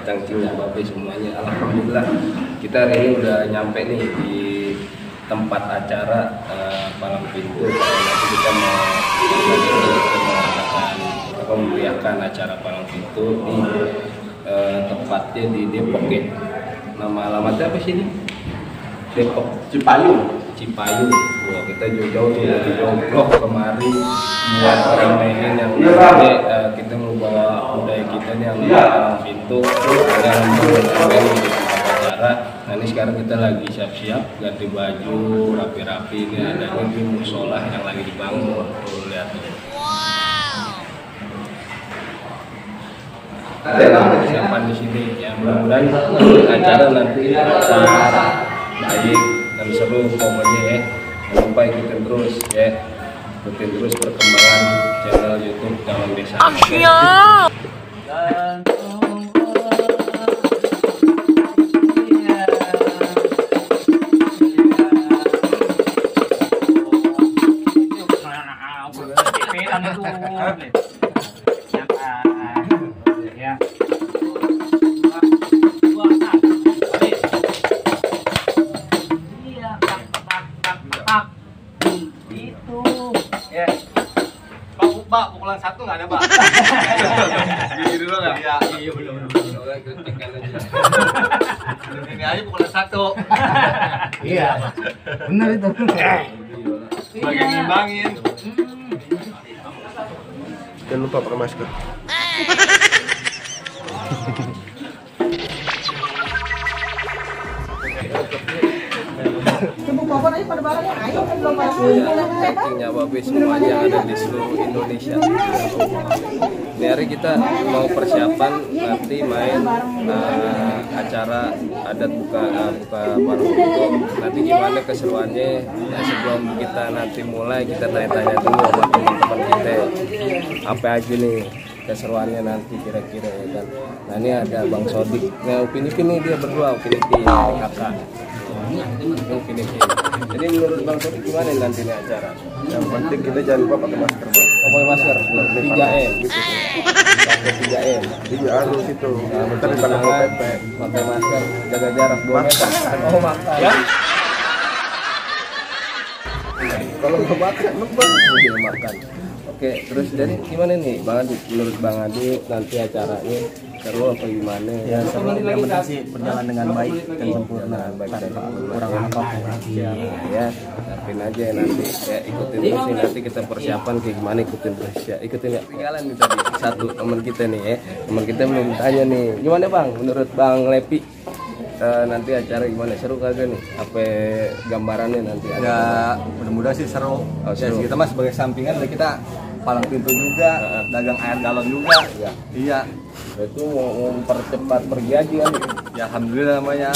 Cangcing Babe semuanya. Alhamdulillah kita hari ini udah nyampe nih di tempat acara palang pintu. Nanti kita mau memeriahkan acara palang pintu di tempatnya di Depok ya. Nama alamatnya apa sih ini? Depok Cipayung. Wah, kita jauh-jauh dari Joglo kemari buat orang-orang yang kita membawa budaya kita nih yang palang pintu dan di acara. Nah ini sekarang kita lagi siap-siap ganti baju rapi-rapi. Ini adanya di musola yang lagi dibangun. Tuh lihat tuh. Persiapan di sini ya, mudah-mudahan acara nanti baik dan seru pokoknya ya. Jangan lupa ikutin terus ya, ikutin terus perkembangan channel YouTube Dalam Desa. Pak, pukulan satu nggak ada, Pak. Gini dulu nggak? Iya, belum. Ini aja pukulan satu. Iya, benar itu. Bagian ngimbangin. Jangan lupa pakai masker. Cangcingnya Babe semuanya ada di seluruh Indonesia. Ini hari kita mau persiapan nanti main acara adat buka palang pintu. Nanti gimana keseruannya? Ya, sebelum kita nanti mulai kita tanya-tanya dulu sama teman-teman kita apa aja nih keseruannya nanti kira-kira ya kan. Nah ini ada Bang Sodik. Nah Upin Ipin nih dia berdua, Upin Ipin kakak. Upin Ipin. Jadi menurut Bang Sodik gimana nanti nih acara? Yang penting kita jangan lupa pakai masker, Bang. Pakai masker 3M gitu. Pakai 3M. Iya harus itu. Bentar dipakai PP. Pakai masker, jaga jarak 2 meter. Oh makan. Ya. Kalau nggak makan, lebih. Iya makan. Oke, terus jadi gimana nih Bang Adit? Menurut Bang Adit nanti acaranya seru apa gimana? Ya seru, yang penting sih berjalan dengan baik dan sempurna, Baik dan kurang apa-apa. Ya, siapin aja nanti ya, ikutin terus nih, nanti kita persiapan kayak gimana, ikutin terus ya, ikutin ya. Tinggalan nih tadi satu teman kita nih ya, teman kita belum tanya nih, gimana Bang? Menurut Bang Lepi nanti acara gimana, seru kagak nih? Apa gambarannya nanti? Ya, mudah-mudahan sih seru. Oh, seru. Ya, kita mah sebagai sampingan kita palang pintu juga, dagang air galon juga. Ya. Iya. Itu mau mempercepat pergi aja kan? Ya alhamdulillah namanya.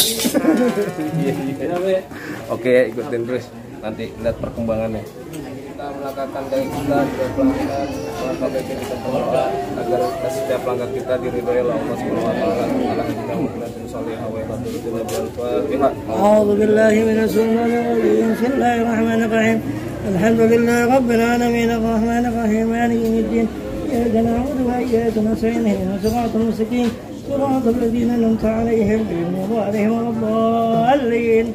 Iya. Oke, ikutin terus nanti lihat perkembangannya. Kita melangkahkan dari kita pelanggan langkah baik kita berdoa agar setiap langkah kita diridhoi oleh Allah Subhanahu wa taala. أعوذ بالله من الشيطان الرجيم بسم الله الرحمن الرحيم الحمد لله رب العالمين الرحمن الرحيم مالك يوم الدين إياك نعبد وإياك نستعين اهدنا الصراط المستقيم صراط الذين أنعمت عليهم غير المغضوب عليهم ولا الضالين.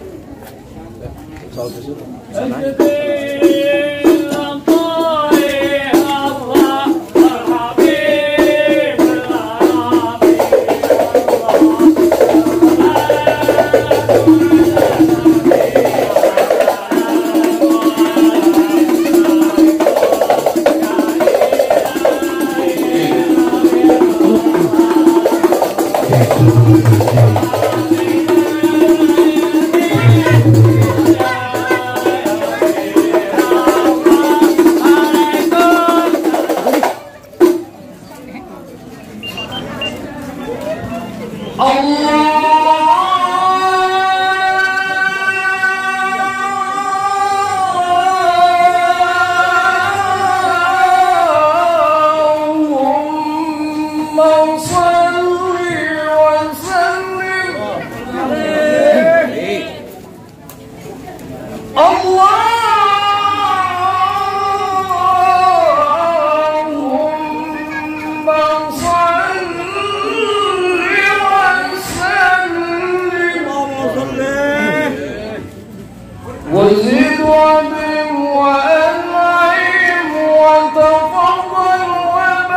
وأنعم وتفضل وبارك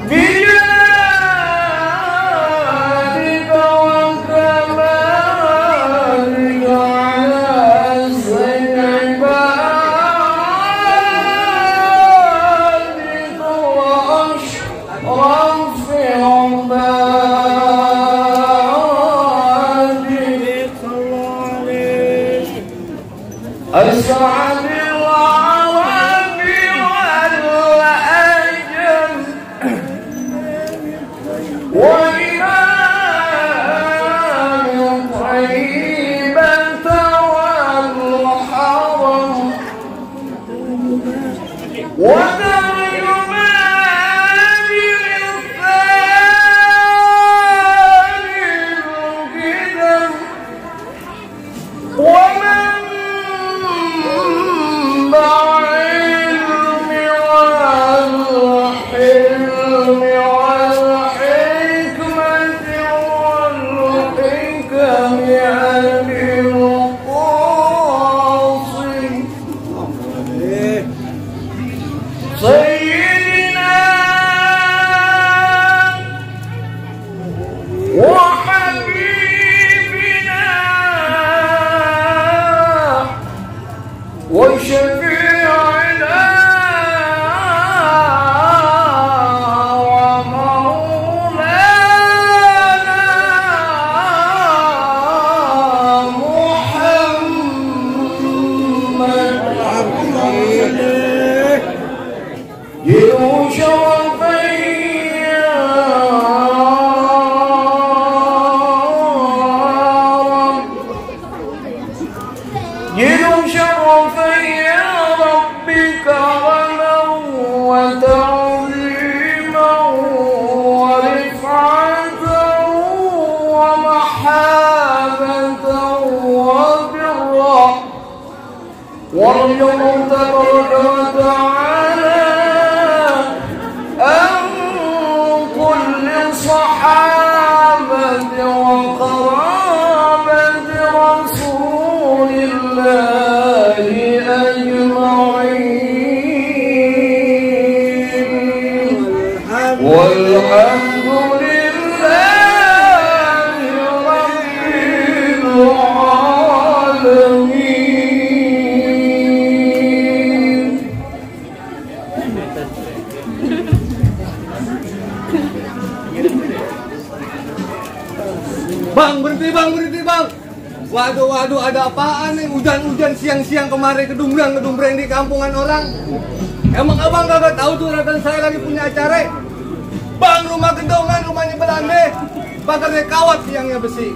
بجلالك وكمالك على سيد عبادك وأشرف عبادك أسعد العرب والأجم وإمام طيبة والحرم وترجمان للثاني القدم ومنبع العلم والحلم والحكمة والحكم أبي القاسم سيدنا وحبيبنا وشفيعنا ومولانا محمد جئوا شرفا يا رب كرما وتعظيما ورفعة ومحابة وبرا وارجو تبارك وتعالى أن كل صحابة وقرابة رسول الله أجمعين والحمد لله رب العالمين. Bang, berhenti bang. Waduh, ada apaan nih? Hujan-hujan siang-siang kemarin gedumbrang di kampungan orang. Emang abang kagak tahu tuh rekan saya lagi punya acara? Bang, rumah gendongan, rumahnya Belanda. Bakarnya kawat, siangnya besi.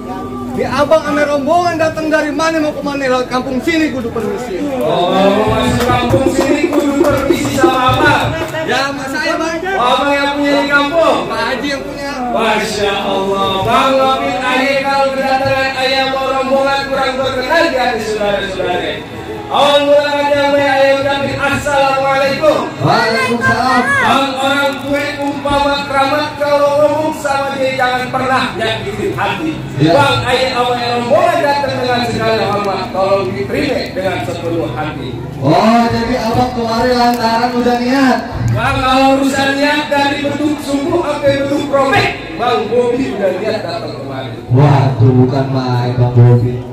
Di abang ame rombongan datang dari mana mau kemana? Lewat kampung sini kudu permisi. Oh, masuk kampung sini kudu permisi sama abang. Ya, mas saya bang. Abang yang punya di kampung. Pak Haji yang punya. Masya Allah, Bang Ngopin ayah kalau kedatangan ayah mau rombongan kurang berkenan di hati saudara-saudara. Awal mula yang ayah ucapin assalamualaikum. Waalaikumsalam. Bang orang tua umpama keramat kalau ngomong sama dia jangan pernah nyakitin hati. Bang ayah awal rombongan datang dengan segala hormat, tolong diterima dengan sepenuh hati. Oh, jadi abang kemarin lantaran udah niat. Bang kalau urusan niat dari bentuk sungguh sampai bentuk promek, Bang Bobi udah niat datang kemarin. Waduh, bukan main Bang Bobi.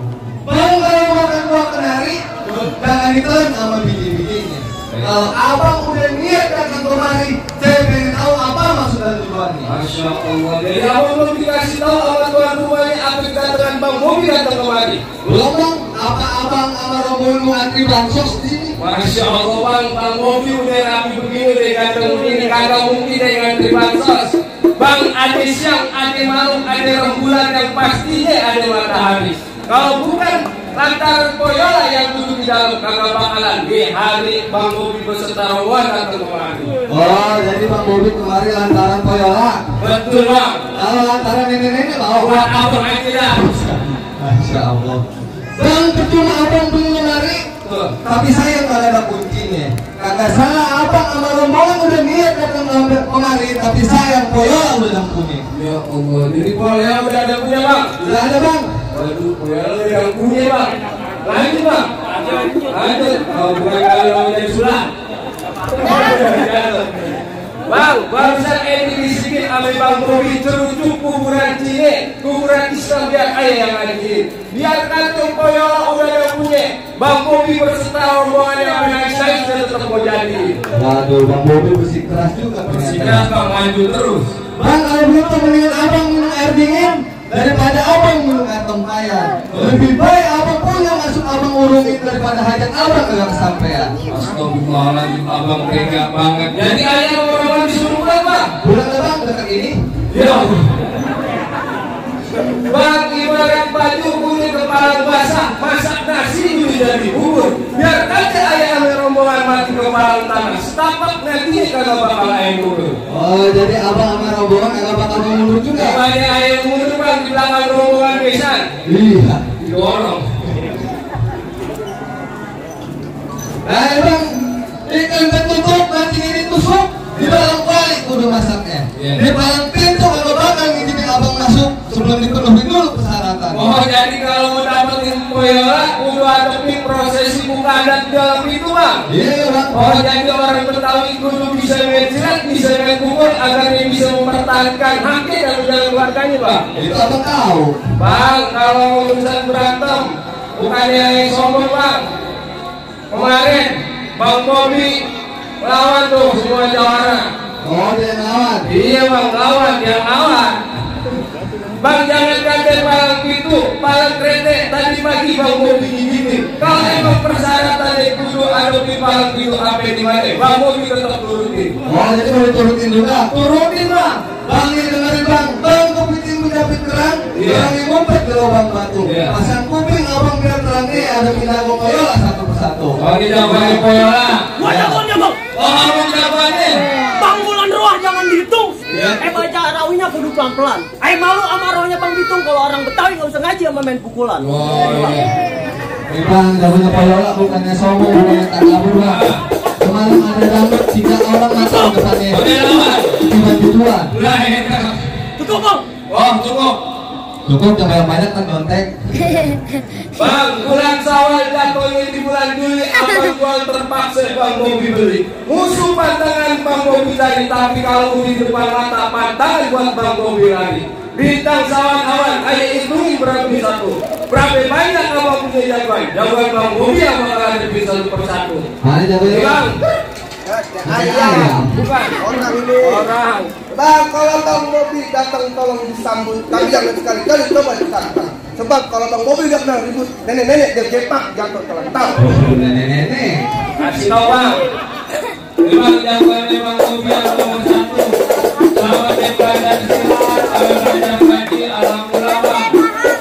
Bang kalau makan buah kenari, jangan ditelan sama biji-bijinya. Kalau abang udah niat datang kemari, saya pengen tahu apa maksud dan tujuannya. Masya Allah. Jadi abang belum dikasih tahu sama tuan rumahnya apa kedatangan Bang Bobi datang kemari. Belum bang, apa abang sama rombongan mau antri bansos di sini? Masya Allah Bang Bobi udah rapi begini deh kantong begini kagak mungkin deh ngantri bansos. Bang ada siang, ada malam, ada rembulan yang pastinya ada matahari. Kalau bukan lantaran Koyola yang duduk di dalam kagak bakalan di hari Bang Bobi beserta rombongan datang kemari. Oh, jadi Bang Bobi kemarin lantaran Koyola. Betul Bang. Kalau lantaran nenek-nenek mau Buat abang aja dah. Masya Allah. Bang, percuma abang belum lari, Tapi saya nggak ada kuncinya. Kagak salah abang sama rombongan udah niat datang kemari, tapi sayang Poyola udah punya. Ya Allah, jadi Poyola udah ada punya bang? Udah ada bang. Waduh, Poyola yang punya bang. Lanjut bang. Lanjut. Kalau bukan kali mau jadi sulam. Bang, barusan ini disikin sama Bang Bobi cerucuk kuburan Cine, kuburan Islam biar ayah yang ngajiin. Biarkan tuh Poyola udah ada punya. Bang Bobi berserta rombongan yang menangis saya sudah tetap mau jadi. Waduh, Bang Bobi bersikeras juga. Bersikeras bang, lanjut terus. Bang, kalau begitu mendingan abang minum air dingin daripada abang minum air tempayan. Lebih baik abang punya masuk abang urungin daripada hajat abang kagak kesampean. Astagfirullahaladzim, abang tega banget. Jadi ayah orang disuruh pulang bang? Pulang abang dekat ini. Ya bang, ibarat baju kuning kepala basah, masak nasi dulu jadi bubur. Biar aja ayah sama rombongan mati kepala tanah. Setapak nanti kagak bakal ayah mundur. Oh, jadi abang sama rombongan kagak bakal mundur juga? Banyak ayah mundur bang di belakang rombongan besan. Iya. Dorong. Nah bang, ikan ketutup nanti ini tusuk di dalam kuali kudu masaknya. Di palang pintu kalau bakal ngizinin abang masuk sebelum dipenuhi dulu persyaratan. Oh, jadi kalau mau dapetin Poyola kudu hadapin prosesi buka adat di dalam itu bang? Iya bang. Oh, jadi orang Betawi kudu bisa main silat, bisa main pukul agar dia bisa mempertahankan haknya dan keluarganya bang. Itu abang tahu. Bang, kalau urusan berantem bukannya yang sombong bang. Kemarin Bang Bobi lawan tuh semua jawara. Oh, dia lawan. Iya bang, lawan, yang lawan. Bang, jangan kaget palang itu, palang krete. Tadi pagi Bang Bobi gini. Kalau emang persyaratan kudu adopsi palang itu apa di mana? Bang Bobi tetap turutin. Oh, jadi mau diturutin juga? Turutin bang. Bang, ini dengerin bang. Bang, kepiting menjapit kerang. Kerang yang ngumpet ke lubang batu. Pasang kuping abang biar terangnya ada pindago Poyola satu persatu. Oh, ini jawabannya Poyola. Gua jagoannya bang. Oh, abang jawabannya. Bang Bulan Ruah jangan dihitung. Ya. Baca rawinya kudu pelan-pelan. Malu sama rohnya Bang Bitung kalau orang Betawi nggak usah ngaji sama main pukulan. Oh, iya. Bang, jawabannya Poyola bukannya sombong, bukannya tak kabur bang. Kemarin ada dangdut 3 orang matang depannya. Oke, lawan. Cuma tujuan. Cukup bang. Oh, cukup. Cukup jangan banyak kan kontek. Bang, bulan Syawal jatuhnya di bulan Juli, abang jual terpaksa Bang Bobi beli. Musuh pantangan Bang Bobi tadi, tapi kalau di depan mata pantangan buat Bang Bobi lagi. Bintang sawan awan, ayo hitungin berapa satu. Berapa banyak abang punya jagoan? Jagoan Bang Bobi yang bakal ada bisa persatu. Mana jagoannya Bang? Ayam. Bukan. Orang ini. Orang. Bang, kalau Bang Bobi datang tolong disambut. Tapi jangan sekali-kali coba ditantang. Sebab kalau Bang Bobi udah pernah ribut nenek-nenek dia jepak jatuh terlentang. Nenek-nenek. Kasih tau bang. Memang jagoannya Bang Bobi yang nomor 1. Selamat daripada silat, alhamdulillah pagi, alhamdulillah bang.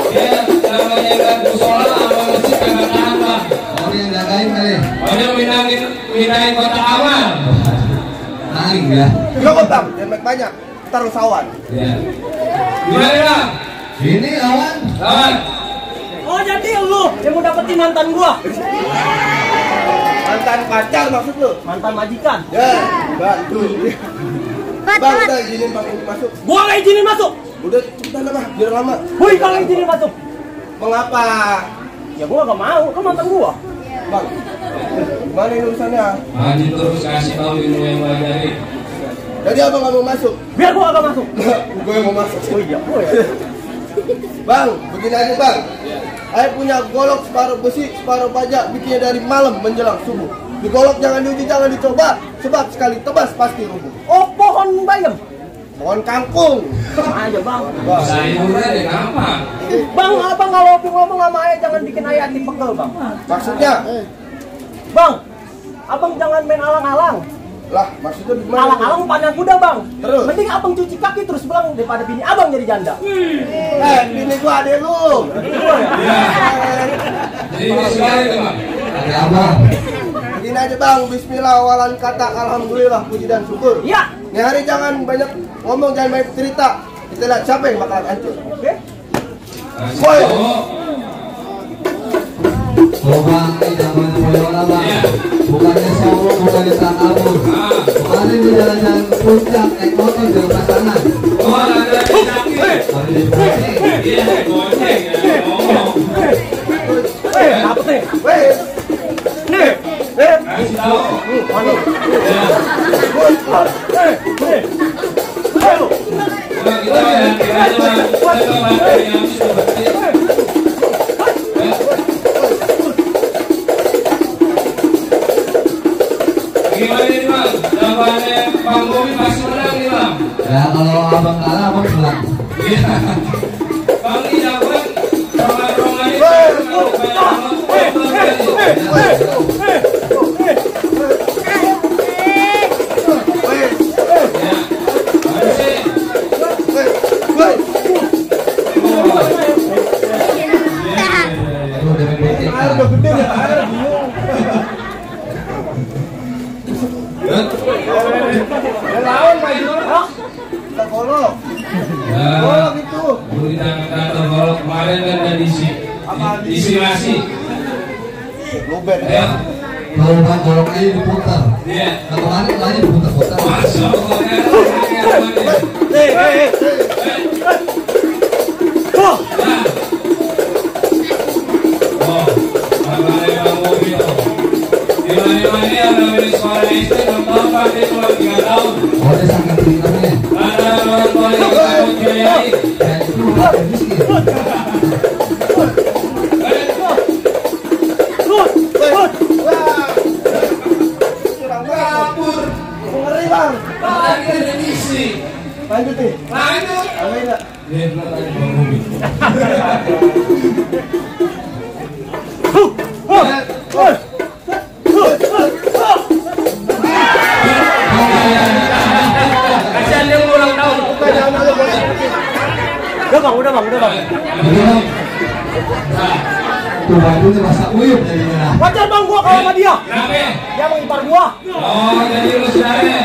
Ya, namanya kan musola, abang masih kagak apa. Oh, yang jagain kali. Oh, dia minain kota aman. Maling ya. Cukup Bang, jangan banyak. Taruh sawan. Ya. Gimana bang? Ini lawan. Lawan. Oh jadi lu yang mau dapetin mantan gua. Mantan pacar maksud lu? Mantan majikan. Ya, bantu. Bang, udah izinin Bang ini masuk. Gua nggak izinin masuk. Udah cepetan lah Bang, biar lama. Woi kalau izinin masuk. Mengapa? Ya gua nggak mau, kan mantan gua. Bang, gimana ini urusannya? Maju terus kasih tahu ilmu yang belajarin. Jadi abang nggak mau masuk? Biar gua nggak masuk. Gue yang mau masuk. Oh iya, gua ya. Bang, begini aja Bang. Saya punya golok separuh besi, separuh baja, bikinnya dari malam menjelang subuh. Digolok jangan diuji, jangan dicoba, sebab sekali tebas pasti rubuh. Oh pohon bayam. Pohon kangkung. Aja bang. Sayurnya deh gampang. Bang, abang kalau ngomong sama ayah jangan bikin ayah hati pegel bang. Maksudnya? Bang, abang jangan main alang-alang. Lah, maksudnya gimana? Alang-alang pandang kuda bang. Terus? Mending abang cuci kaki terus pulang daripada bini abang jadi janda. Bini gua adek lu. Jadi ini sekali tuh bang. Ada abang. Begini aja Bang, bismillah awalan kata alhamdulillah puji dan syukur. Iya. Ini hari jangan banyak ngomong, jangan banyak cerita. Kita lihat siapa yang bakalan hancur. Oke? Oke. Woi. Bang, ini zaman Boyola bang. Bukannya sombong, bukannya takabur. Kemarin di jalan-jalan puncak naik motor di pasangan. Oh, ada sakit. Kami di Bogor. Iya, goceng ya, ngomong. Apa teh? Kasih tahu. Ya. Nah, kita ganti aja bang. Kita bantu yang seperti. Gimana nih bang? Jawabannya Bang Bobi pasti menang nih bang. Ya kalau abang kalah abang pulang. Iya. Bang ini jawaban rongan-rongan ini. Golok. Golok itu. Kalau kemarin kan ada diisi nasi. Luber. Ya. Kalau bang golok aja diputar. Iya. Nah kemarin lagi diputar-putar. Masya Allah. Oh dia saking pintarnya. Ya itu bukan miskin. Kabur. Ngeri bang. Lagi ada diisi. Lanjut nih. Lanjut. Amin enggak? Dia bilang tadi Bang Bobi. Kasihan dia mau ulang tahun. Udah bang. Jadi bang. Nah, tuh bajunya masa uyup jadinya. Wajar bang gua kalau sama dia. Kenapa? Dia mengipar gua. Oh, jadi lu saudaranya.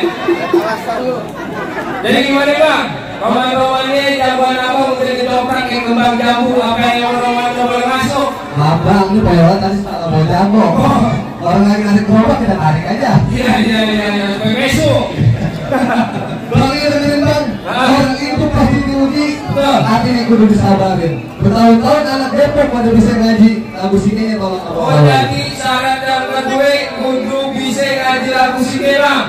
Jadi gimana bang? Roman-romannya jagoan apa mungkin ketoprak yang kembang jambu apa yang roman boleh masuk? Abang ini Boyola tadi salah mau jago. Orang lagi narik gerobak kita tarik aja. Iya. Besok. Bang ini dengerin bang. Orang itu pasti diuji. Artinya kudu disabarin. Bertahun-tahun anak Depok pada bisa ngaji lagu sini tolong Oh jadi syarat yang kedua kudu bisa ngaji lagu sini bang.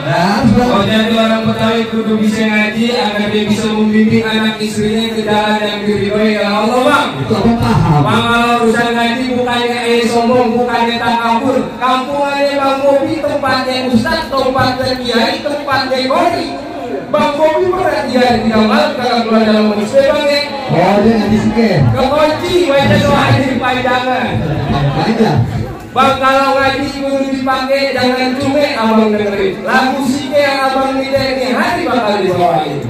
Oh jadi orang Betawi kudu bisa ngaji agar dia bisa membimbing anak istrinya ke jalan yang diridhoi oleh Allah bang. Itu apa paham? Bang kalau urusan ngaji bukannya sombong, bukannya takabur. Kampungannya Bang Bobi tempatnya ustaz, tempatnya kiai, tempatnya gori. Bang Bobi pernah dia tidak malu kalau keluar dalam manusia bang ya. Oh dia ngaji sikit. Kekunci baca doa di panjangan. Aja. Bang kalau ngaji kudu dipakai jangan cuma abang dengerin. Lagu sike yang abang ini hari bakal dibawain.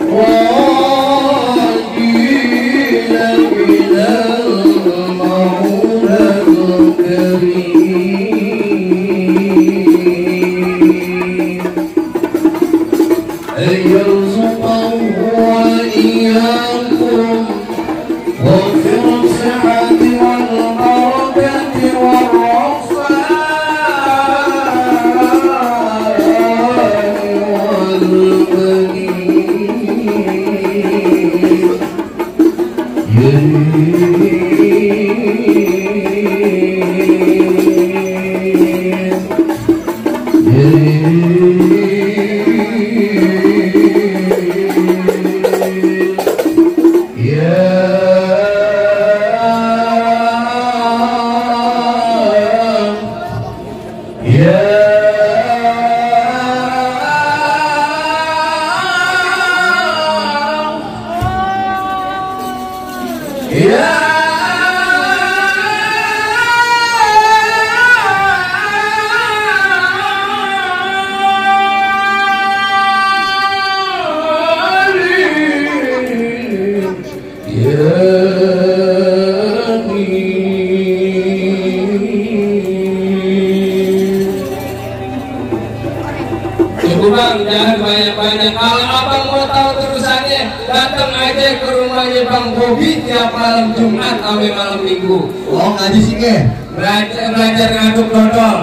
Wa datang aja ke rumahnya Bang Bobi tiap malam Jumat sampai malam Minggu. Oh, ngaji sih ke? Belajar ngaduk dodol.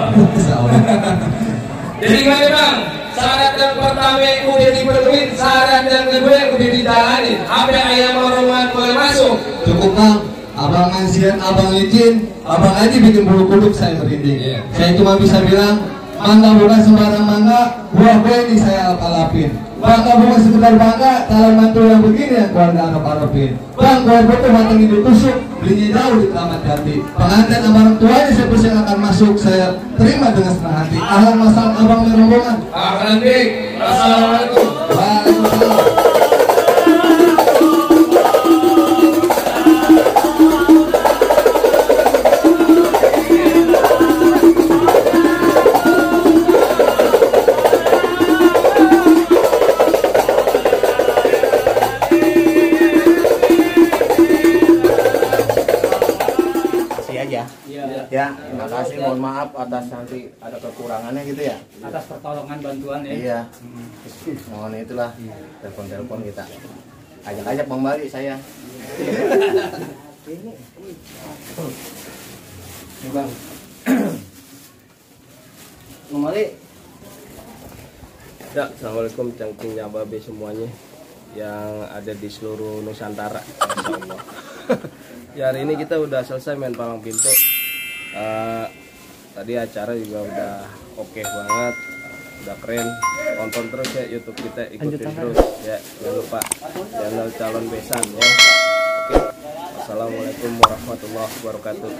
Jadi gimana Bang? Syarat yang pertama udah dipenuhi, syarat yang kedua yang udah dijalanin. Apa ayam rumah boleh masuk? Cukup Bang, abang ngasihan, abang izin, abang aja bikin bulu kuduk saya merinding. Saya cuma bisa bilang, mangga bukan sembarang mangga, buah ini saya alapin. Bangga bukan sekedar bangga, calon mantu yang begini yang keluarga anak parapin. Bang, kue foto matang ini tusuk, belinya jauh di Keramat Jati. Pengantin sama orang tuanya saya persilakan masuk, saya terima dengan senang hati. Ahlan masal abang dan rombongan. Ahlan dik, assalamualaikum. Waalaikumsalam. Ya, terima kasih. Mohon maaf atas nanti ada kekurangannya gitu ya. Atas pertolongan bantuan ya. Iya. Mohon itulah telepon kita. Ajak-ajak Bang Bali saya. Ini Bang. Bang Bali. Ya, assalamualaikum cangkingnya babe semuanya yang ada di seluruh Nusantara. Insyaallah. Ya, hari ini kita udah selesai main palang pintu. Tadi acara juga udah oke banget, udah keren. Tonton terus ya YouTube kita, ikutin terus ya, jangan lupa channel Calon Besan ya. Oke, assalamualaikum warahmatullahi wabarakatuh.